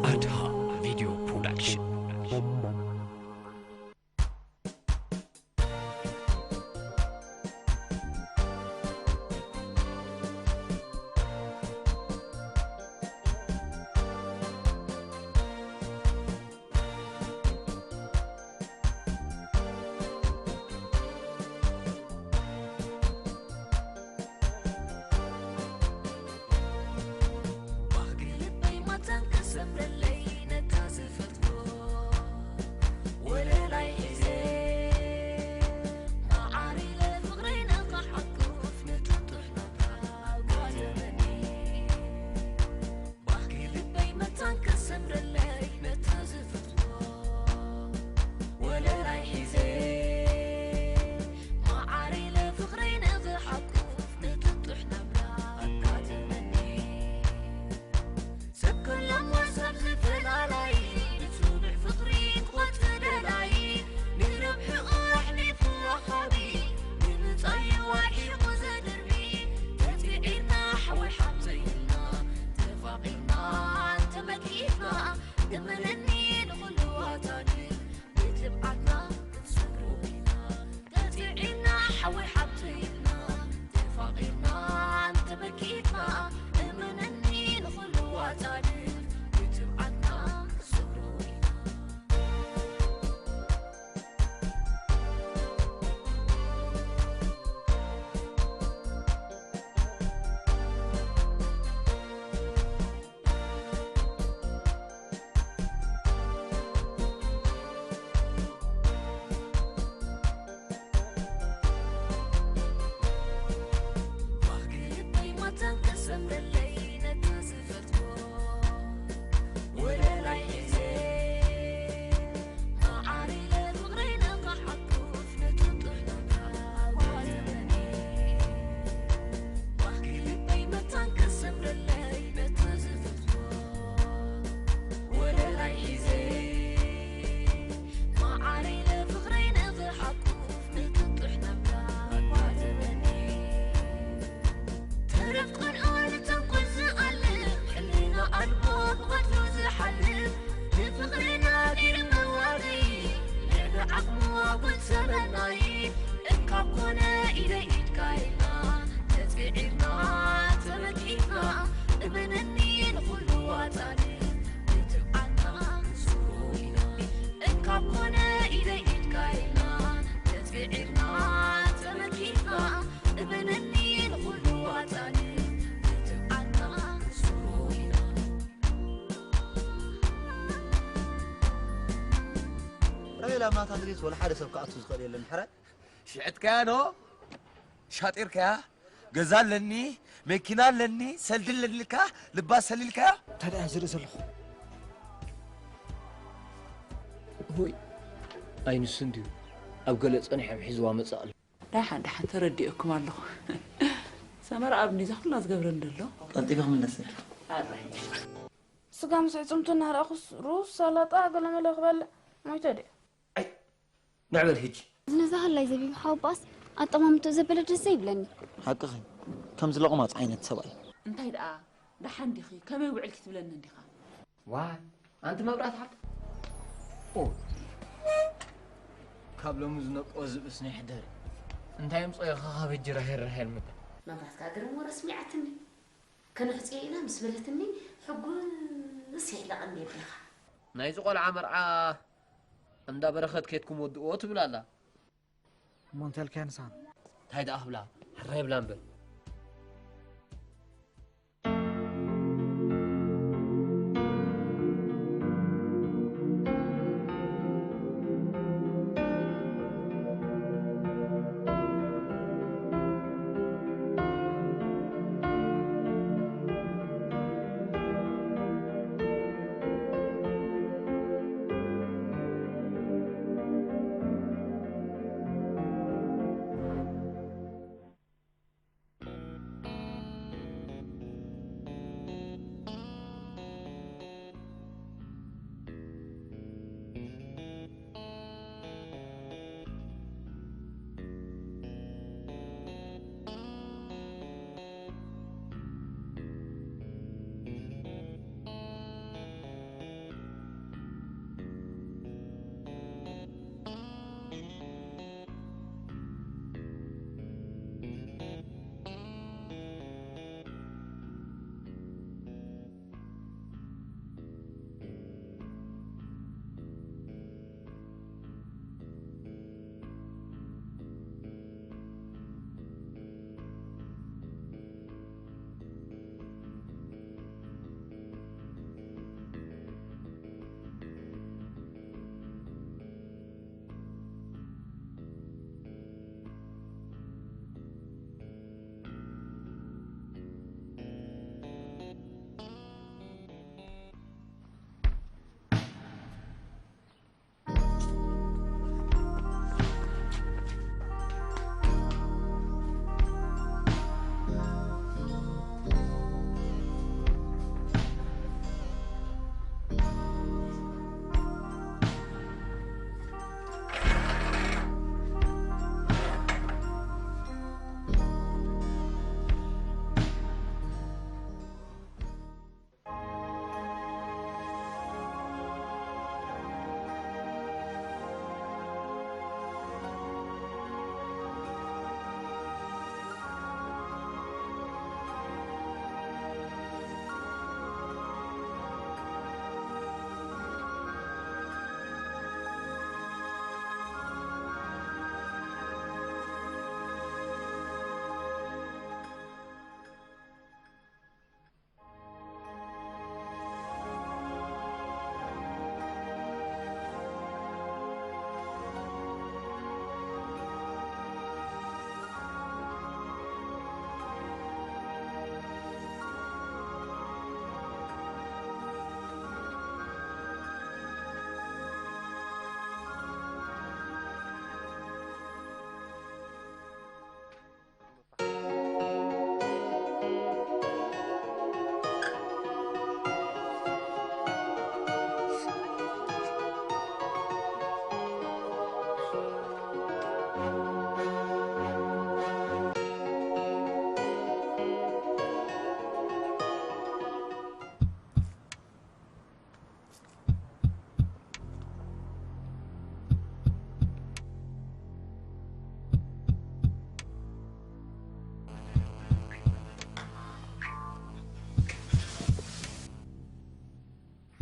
ኣድሃ ቪድዮ ፕሮዳክሽን። ባህጊ ልበይ ማታን ከሰምረለይ ነታ ዝፈትዎ ወለላይ ሒዘ ማዓር ኢለ ፍቕረይ ንኽሓቁፍ ንጥጡሕ ናብራ ጓል የመኒ። ባህጊ ልበይ መታን ከሰምረለይ ነታ ዝፈትዎ ወለላይ ሒዘ ማዓር ኢለ ፍቕረይ ንኽሓቁፍ ንጥጡሕ ናብራ ኣጋጥመኒ። ሰብ ከላሞ ሰብ ዝፈላላይ ብጽኑዕ ፍቕሪ ክቖጽ ደላይ ንረብሕኡ ኣሕሊፉ ወሃቢ ንምጻዩ ኣርሒቑ ዘድርቢ ተጽዒርና ሓወይ ሓብተይ ኢልና ተፋቒርና እንተመኪትና እመነኒ ንኹሉ ዋታኒ ብትብዓትና ክንሰግሮ ኢና። ተጽዒርና ሓወይ ሓብተይ ኢልና ተፋቒርና እንተመኪትና እመነኒ ንኹሉ ዋታኒ ብትብዓትና ክንሰግሮ ኢና። ባህጊ ልበይ ማታን ከሰምረለይ ነታ ዝፈትዎ ወለላይ ሒዘ ማዓር ኢለ ፍቕረይ ንኽሓቁፍ ንጥጡሕ ናብራ ጓል የመኒ። ባህጊ ልበይ መታን ከሰምረለይ ነታ ዝፈትዎ ወለላይ ሒዘ ማዓር ኢለ ፍቕረይ ንኽሓቁፍ ንጥጡሕ ናብራ ጓል የመኒ። ተረፍ ቆልዑ ንተንኮል ዝኣልም ሕልና ኣልቦ ብቐትሉ ዝሓልም ንፍቕርና ገይሩ መዋረይ ልዕሊ ዓቕሙ ኣጉል ሰበናይ እንካብ ኮነ ኢደይ ኢድካ ኢልና ተጽዒርና ተመኪትና እመነኒ ንኹሉ ዋጻኒ ንትብዓትና ክንስሩ ኢና እንካብ ኮነ ኢደይ ኢድካ ኢልና ተጽዒርና ተመኪትና እመነኒ ንኹሉ ዋጻኒ ንትብዓትና ክንስሩ ኢና። ራሄል ኣብ ናታ ድሌት ወላ ሓደ ሰብ ክኣቱ ዝኽእል የለን። ሕራይ ሽዕጥካያ ዶ ሻጢርካያ? ገዛ ኣለኒ፣ መኪና ኣለኒ፣ ሰልዲ ኣለኒ ኢልካ ልባ ሰሊልካያ? እንታይ ደኣ ዝርኢ ዘለኹ? ውይ፣ ኣይንሱ እንድዩ ኣብ ገለ ጸኒሖም ሒዝዋ መጽእ ኣሎ። ደሓን ደሓን ተረዲኦኩም ኣለኹ። ሰመረ ኣብ እንዲዛ ኩላ ዝገብረኒ ዘሎ። ቀልጢፈ ክምለሰልኪ። ኣራይ። ስጋ ምስ ዕጽምቱ እናረኣኹስ ሩዝ፣ ሰላጣ፣ ገለመለ ክበልዕ ሞይተ ድየ? ኣይ፣ ንዕበል ህጂ። ነዛ ሃላይ ዘቢብ ሓወባኣስ ኣጠማምቶ ዘበለ ደስ ዘይብለኒ። ሓቅኺ፣ ከምዚ ለቑማጽ ዓይነት ሰብኣይ። እንታይ ደኣ ደሓን ዲኺ? ከመይ ውዕልኪ ትብለኒ እንዲኻ? ዋይ፣ ኣንቲ መብራት ሓብቲ። ኦ፣ ካብ ሎሚ ዝነቅኦ ዝብእስ ናይ ሕደር። እንታይ ምጾ ኢኻ ካብ ህጂ ራሄል ራሄል ምባል? መብራትካ ግርም ወረ ስሚዓትኒ። ከነሕጽዮ ኢና ምስ በለትኒ ሕጉስ ኢለ ቀንየ ብለኻ። ናይዚ ቆልዓ መርዓ እንዳ በረኸት ኬድኩም ወድእዎ ትብል ኣላ። እሞ እንታይ ኢልካያ ንስኻ? እንታይ ደኣ ክብላ? ሕራይ ብላ እምበር።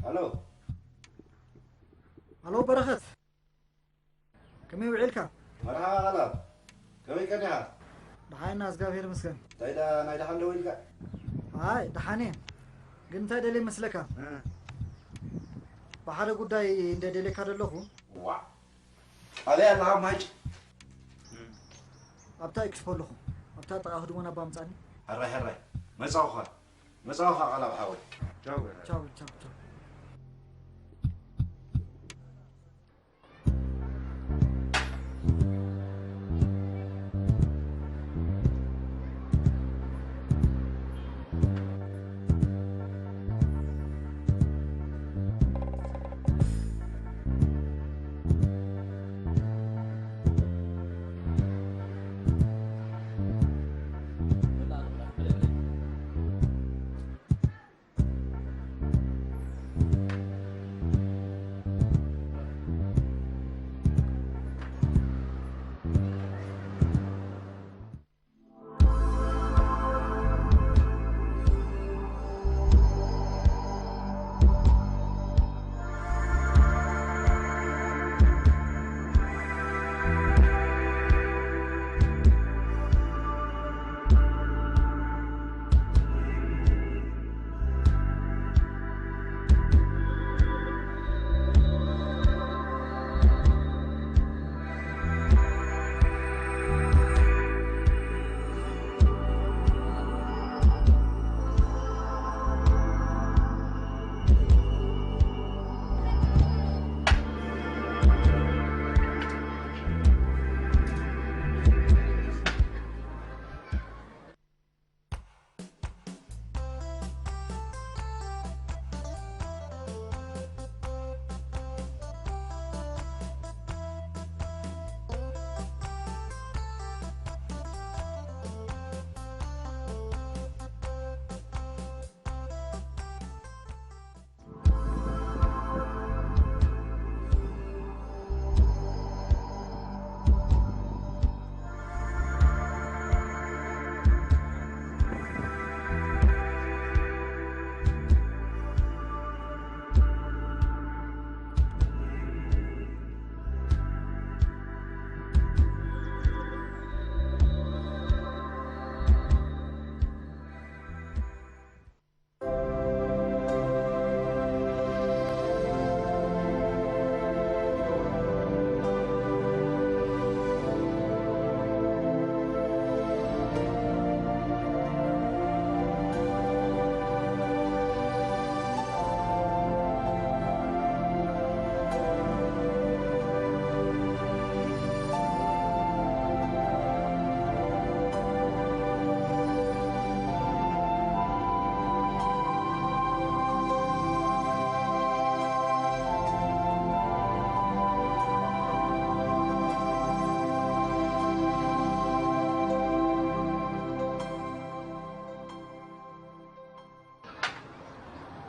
ኣሎ። ኣሎ በረኸት፣ ከመይ ውዒልካ? መርሓባ ቃላብ፣ ከመይ ቀኒኻ? ደሓና፣ እግዚኣብሔር ይመስገን። እንታይ ዳ-፣ ናይ ደሓን ደው ኢልካ? ኣይ፣ ደሓን እየ። ግን እንታይ ደልየ መስለካ? እ። ብሓደ ጉዳይ እንደ ደልየካ ደለኹ። ዋእ! ኣበይ ኣለኻ ማይጭ? ኣብታ ኤክስፖ ኣለኹ። ኣብታ ጥቓ ህድሞና ኣባ ምጻኒ። ሕራይ፣ ሕራይ። መጻኹኻ። መጻኹኻ ቃላብ ሓወይ። ቻው፣ በል። ቻው፣ ቻው፣ ቻው።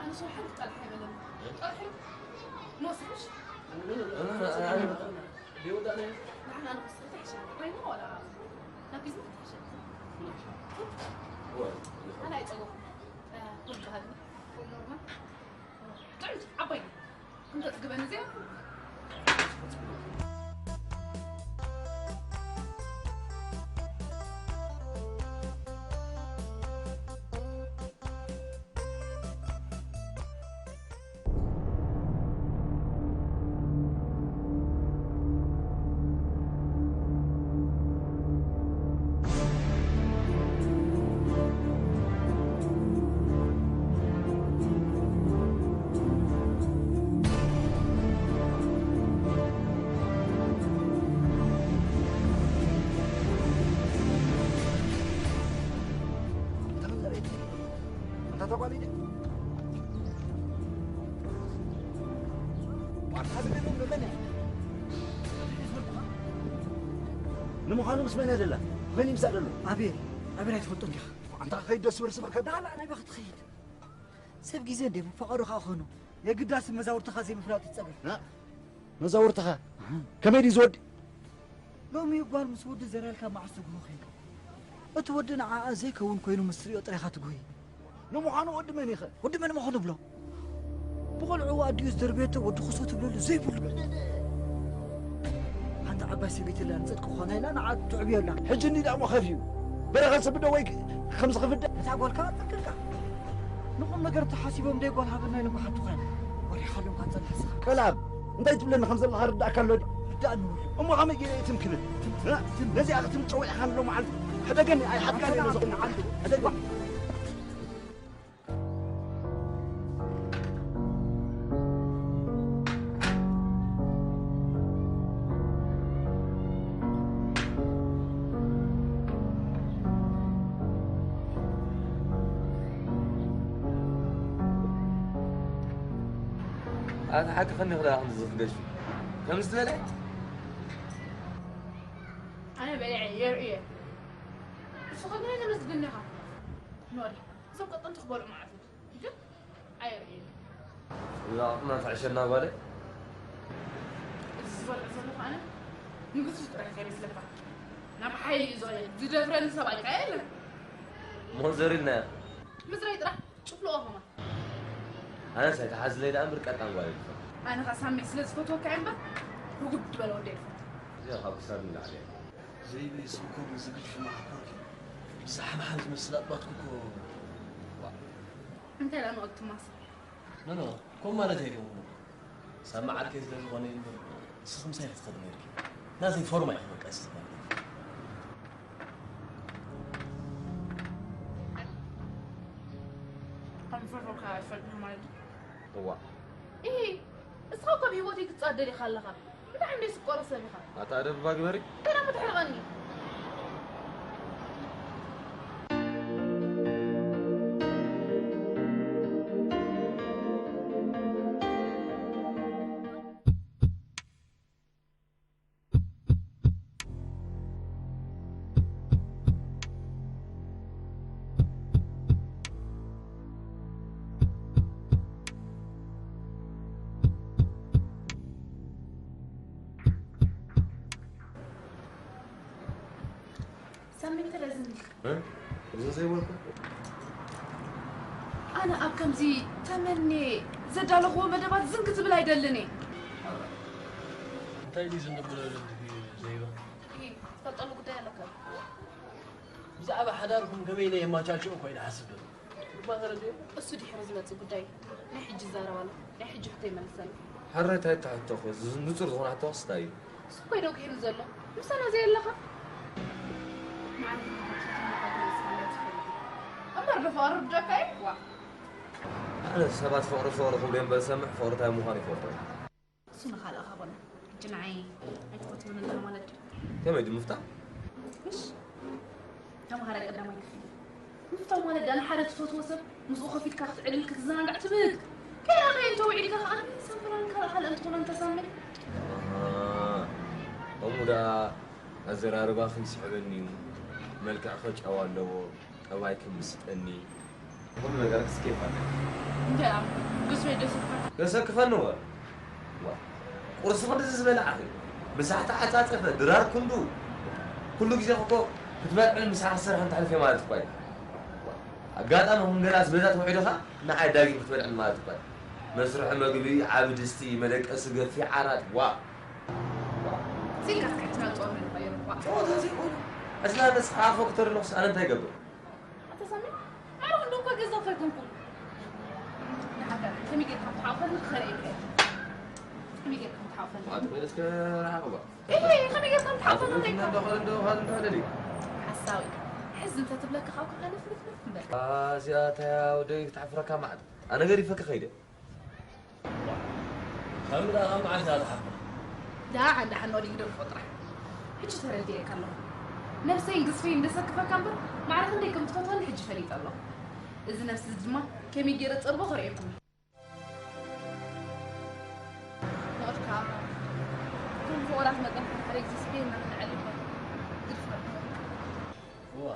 ኣነ ሸውሓን ክጠልሕ ኣይበለኒ። ጠልሑ ንወስድሽ? ንዓና ንወስድ ተሕሸ። ኮይኑ ወላ ናብ ቢዝነስ ተሕሸ። ኣነ ኣይጸገኹም። እ፣ ቡን ባህልና። ኖርማል። ጥዕምቲ፣ ዓባይ። እንተ ጽግበኒ እዚኣ። እንታ ተቋሊደ? ዋርካ ዝገርም መን እያ? ንምዃኑ ምስ መን እያ ዘላ? መን ይምሳእ ዘሎ? ኣቤል፣ ኣቤል ኣይትፈልጦን ዲኻ? ኣንታ ኸይድ ደስ ዝብል ስምር ከብዳ። ዳላ ናበይ ክትኸይድ? ሰብ ግዜ እንደ ፈቓዱ ኸኣ ኾኑ። የግዳስ መዛውርትኻ ዘይምፍላጥ ይጸገም። ና፣ መዛውርትኻ? ኣሃ። ከመይ ድዩ ዝወዲ? ሎሚ ጓል ምስ ወዲ ዘርኣልካ መዓስ ትጉሆ ኸይኑ? እቲ ወዲ ንዓኣ ዘይከውን ኮይኑ ምስ ትሪኦ ጥራይ ኢኻ ትጉሂ። ንምዃኑ ወዲ መን ኢኸ? ወዲ መን ምዃኑ ብሎ? ብቆልዑ ኣዲኡ ዝደርበየቶ ወዲ ኩሶ ትብለሉ ዘይብሉ። ሓንቲ ዓባይ ሰበይቲ ኣላ፣ ንጽድቂ ክኾና ኢላ ንዓ ትዕብዮ ኣላ። ሕጂ እንዲ ደኣ እሞ ከፊኡ። በረኸት ሰብ ዶ ወይ ከምዚ ክፍደ? እታ ጓልካ ኣጥንቅቃ። ንቑም ነገር ተሓሲቦም ደይ ጓል ሃበና ኢሎም ክሓቱኻ እዮም። ወሪኻሎም ካንጸል ንስኻ። ከላብ፣ እንታይ ትብለኒ ከም ዘለኻ ርዳእካ ኣሎ ድዩ? ርዳእኒ ውሉ። እሞ ከመይ ገይረ እየ ትምክንን? ትም-፣ እ? ትም-፣ ነዚኣ ክትም ጸዊዕኻ ኣሎ መዓልቲ። ሕደገኒ፣ ኣይሓድጋን እየ ነዚ ቁም። ሕደገኒ። ኣታ ሓቂ ከኒ ክዳ ከም ዝኽገሽ ከም ዝተበለ ኣነ በሊዐ የርእየ። ንስኻ ግን ኣይተመስግን ኢኻ። ኖሪ፣ እዞም ቀጠንቲ ክበልዑ መዓት እዩ። ግን ኣየርእየን። እዛ ዓቕምና ትዕሸና ጓለይ። እዚ ዝበልዑ ዘለኹ ኣነ ንግስቲ ጥራሕ ከይመስለካ። ናብ ሓይሊ እዩ ዝኸይድ። ዝደፍረኒ ሰብኣይ ከ የለን። እሞ ዘሪልናያ። ምዝራይ ጥራሕ ጭፍልቆ ከማን። ኣነስ ኣይትሓዝለይ ደኣ እምበር ቀጣን ጓል እየ ዝፈቱ። ኣነ ኸኣ ሳሚ ስለ ዝፈትወካ እየ እምበር ርጉድ ዝበለ ወዲ እየ ዝፈቱ። እዚኣ ካብ ክሳድ ንላዕሊ እያ። ዘይበይ ስንኩር ንዝግጅ ፍና ሓኮርኪ። ብዛሓምሓም ዝመስል ኣጥባትኩ እኮ። ዋ። እንታይ ደኣ ንቐቱ ማስ? ኖ፣ ኖ፣ ከምኡ ማለት ኣይኮንኩን። ሳሚ ዓርከይ ስለ ዝኾነ እዩ እምበር፣ ንስኺ ምሳይ ክትኸዲ ነይርኪ። ናተይ ፎርማ ኢኺ በቃ፣ እስኺ ማለት እዩ። ከም ዝፈትወካ ኣይፈልጥን ማለት እዩ። እዋ። ኢሂ፣ እስኻ እኮ ኣብ ህይወተይ ክትጻወት ደሊኻ ኣለኻ። ብጣዕሚ ደይ ስቆሮ ሰብ ኢኻ። ኣታ ኣደብ እባ ግበሪ። እንታይ ደኣ ተሕርቐኒ? ሳሚ፣ እንተ ደኣ ዝን እ? እዚ ዘይበልኩ? ኣነ ኣብ ከምዚ ተመኔ ዘዳለኽዎ መደባት ዝንግ ዝብል ኣይደልን እየ። እንታይ ድዩ ዝንግ ብለሉ እንድዩ ዘይበል? እሂ፣ ትፈልጠሉ ጉዳይ ኣለካ። ብዛዕባ ሓዳርኩም ከመይ ኢለ የማቻችኦ እኮ ኢለ ሓስብ ደሎ። እባ ተረድኦ። እሱ ድሕሪ ዝመጽእ ጉዳይ ናይ ሕጂ ይዛረባሉ፣ ናይ ሕጂ ሕቶ ይመልሰሉ። ሕራይ እንታይ ትሕቶ እኮ፣ ዝ-፣ ንጹር ዝኾነ ሕቶ ክስታይ እዩ። እሱ እኮ እዩ ደው ክህሉ ዘሎ። ምሳና ዘየለኻ? መዓልቲ መዓልቲ ትመጣ ግለጽ ማለት ትፈልጥ። እምበር ዶ ፍቕሪ ርድኣካ እዩ? ዋ። ኣነ ሰባት ፍቕሪ ፍቕሪ ክብሉ እምበር ዝሰምዕ ፍቕሪ እንታይ ምዃኑ ይፈልጦ። እሱ ንኻልእ ሃቦና። ሕጂ ንዓይ ኣይትፈትወንን ኣለኻ ማለት ድዩ? ከመይ ድዩ ምፍታው? ምሽ? ተምሃራይ ቀዳማይ ክፍሊ። ምፍታው ማለት ደኣ ንሓደ ትፈትዎ ሰብ ምስኡ ኮፍ ኢልካ ክትዕልል ክትዘናጋዕ ትብህግ። ከይረኣኻዮ እንተውዒልካ ከኣ ሰንፈላልካ ካልእ ካልእ እንትኾኖ እንተሰምዕ። ኣሃ። ከምኡ ደኣ ኣዘራርባኺ ይስሕበኒ እዩ። መልክዕኺ ጨዋ ኣለዎ። ጠባይኪ ምስጠኒ። ኩሉ ነገር ክስኬፍ ኣለኒ። እንታይ ደኣ? ግስፈይ ደሰክፈካ? ደሰክፈኒ ወ? ዋ። ቁርሲ ክንድዚ ዝበላዕኺ። ምሳሕ ተዓጻጸፈ፣ ድራር ክንዱ። ኩሉ ግዜ እኮ ክትበልዕን ምሳሕ ክትሰርሕን ተሕልፊ ማለት እኮ እዩ። ዋ። ኣጋጣሚ ክንገላስ በዛ ተውዒድኻ፣ ንዓይ ዳግም ክትበልዕን ማለት እኮ እዩ። መስርሒ መግቢ፣ ዓቢ ድስቲ፣ መደቀሲ ገፊሕ ዓራት፣ ዋ። ሲልካ እስከ ዕስና ጾም ንቐይር እኳ። ጸወታ ዘይኮነ። ዕስና ንስኻ ኣፎ ክትርልኽስ ኣነ እንታይ ይገብር? ኣታ ሳሚ፣ ኣረ ክንዶ እኳ ገዛ እኳ ኣይኮንኩን። ንዓካ ከመይ ጌርካ ምትሓቑፈኒ ክኸርእየካ እየ። ከመይ ጌርካ ምትሓቑፈኒ? ኣቲ በለስ ከረሓቕባ። እሄ፣ ከመይ ጌርካ ምትሓቑፈኒ ኣቲ በለስ እንዳኻ እንዳኻ እንዳኻ እንዳኻ ደሊ። ሓሳዊ። ሕዚ እንተ ትብለካ ካብ ካኻ ንፍርፍርፍ እምበር። ኣዚኣ እንታይ እያ ወደይ ክተሕፍረካ መዓት። ኣነ ገዲፈኪ ከይደ። ከምዚ ደኣ ካብ መዓስ እያ ዝሓፍር? ደሓን ደሓን ወዲ ግደፎ ጥራሕ። ሕጂ ተረዲኤካ ኣለኹ። ነብሰይን ግዝፈይን ደሰክፈካ እምበር፣ ማዕረ ክንደይ ከም ትፈትወኒ ሕጂ ፈሊጠ ኣለኹ። እዚ ነብሲ እዚ ድማ ከመይ ገይረ ጸርቦ ከርእየኩም እየ። ፍቕርካ፣ ከም ፍቑራት መጠን ሓደ ግዜ ስሒልና ክንዕልል ግድፍ ነብሎ። እዋ።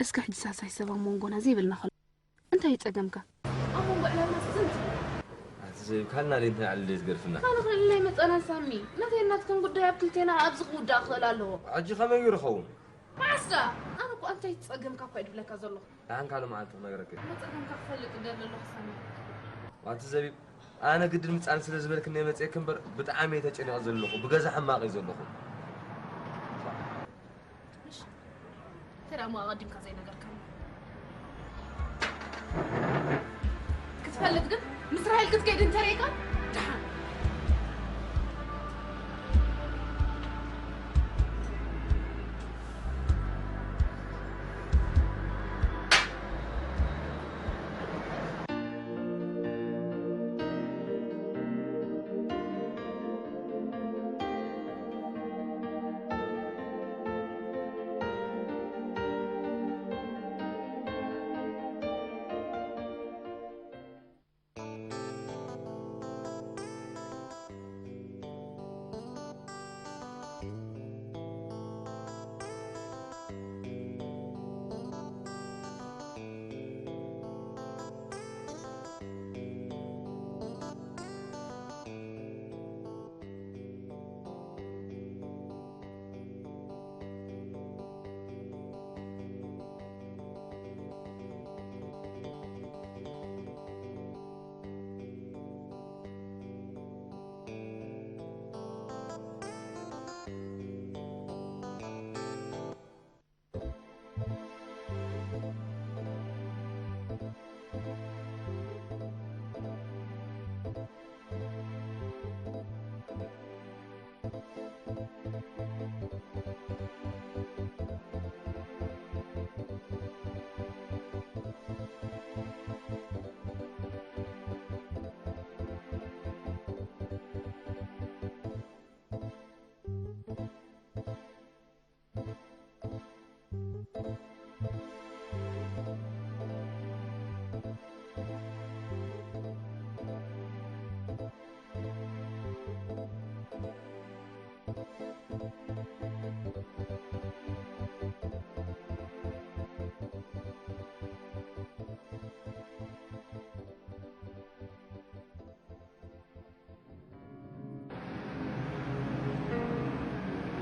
እስከ ሕጂ ሳልሳይ ሰብ ኣብ መንጎና ዘይብልና ከሎ እንታይ እዩ ጸገምካ? ኣብ መንጎ ዕላልና ዝንት ኣቲ ዘይብ ካልና ደይ እንታይ ዓሊ ደይ ትገርፍና? ካልእ ክልል ናይ መጸና ሳሚ፣ ናተይ ናትክን ጉዳይ ኣብ ክልቴና ኣብዚ ክውዳእ ክኽእል ኣለዎ። ሕጂ ከመይ ይርኸውን? መዓስ ደኣ? ኣነ እኮ እንታይ ጸገምካ እኳ እዩ ድብለካ ዘለኹ። ደሓን ካልእ መዓልቲ ክነግረካ እየ። እሞ ጸገምካ ክፈልጥ እደሊ ኣለኹ ሳሚ። ኣቲ ዘቢብ፣ ኣነ ግድን ምጻን ስለ ዝበልክኒ እየ መጺኤኪ እምበር ብጣዕሚ እየ ተጨኒቐ ዘለኹ። ብገዛ ሕማቕ እየ ዘለኹ። እሺ። እንታይ ደኣ እሞ ኣቐዲምካ ዘይነገርካኒ? ክትፈልጥ ግን ምስ ራሄል ክትከይድ እንተሪእካ ደሓን።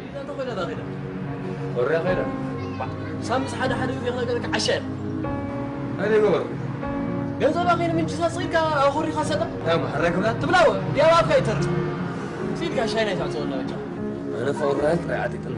ኢዳ ተኾይዳ ዳ ኸይዳ? ኮርያ ኸይዳ? ባ፣ ሳምስ ሓደ ሓደ ግዜ ክነገረካ ዓሻ እያ። እንታይ ደይ ገበሩ? ገንዘባ ከይነ ምንጭ ሳስኺልካ ኣኹሪኻ ሰጣ? እንታይ እሞ ሕራይ ክብላ? ትብላወ፣ ድያብ ኣፍካ ይተርፍ። ሲልካ ሻይ ናይ ታዕጽወና በጃ። ኣነ ፍቕሪ ራይል ጥራይ ዓጢጥኒ።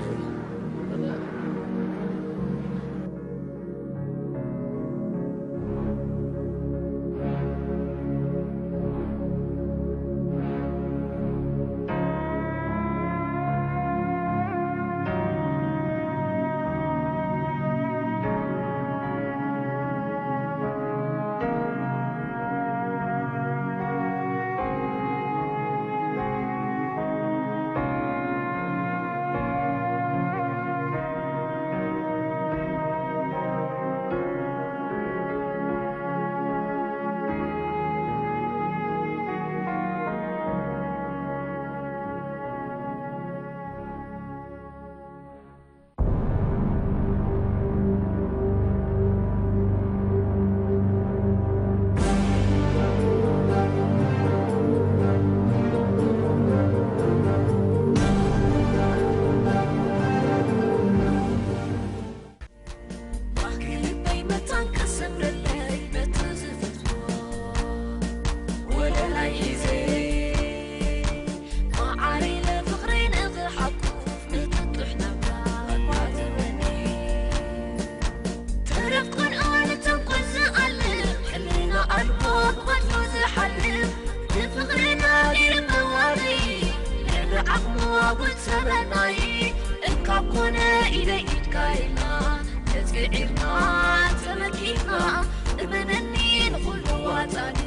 ባህጊ ልበይ መታን ከሰምረለይ ነቲ ዝፈትዎ ወለላይ ሒዘ፣ ማዓረይ ለፍቕረይ ንኽሓቁፍ ንጥጡሕ ናብራ እኳ ትመኒ። ተረፍ ቆልዓ ንተንኮል ዝኣልም፣ ሕልና ኣልቦ ክቐትሎ ዝሓልም፣ ንፍቕርና ገይሩ መዋረይ፣ ልዕሊ ዓቕሙ ኣጉል ሰበናይ፣ እንካብ ኮነ ኢደይ ኢድካ ኢልና፣ ተጽዒርና፣ ተመኪትና፣ እመነኒ ንኹሉ ዋጻኒ፣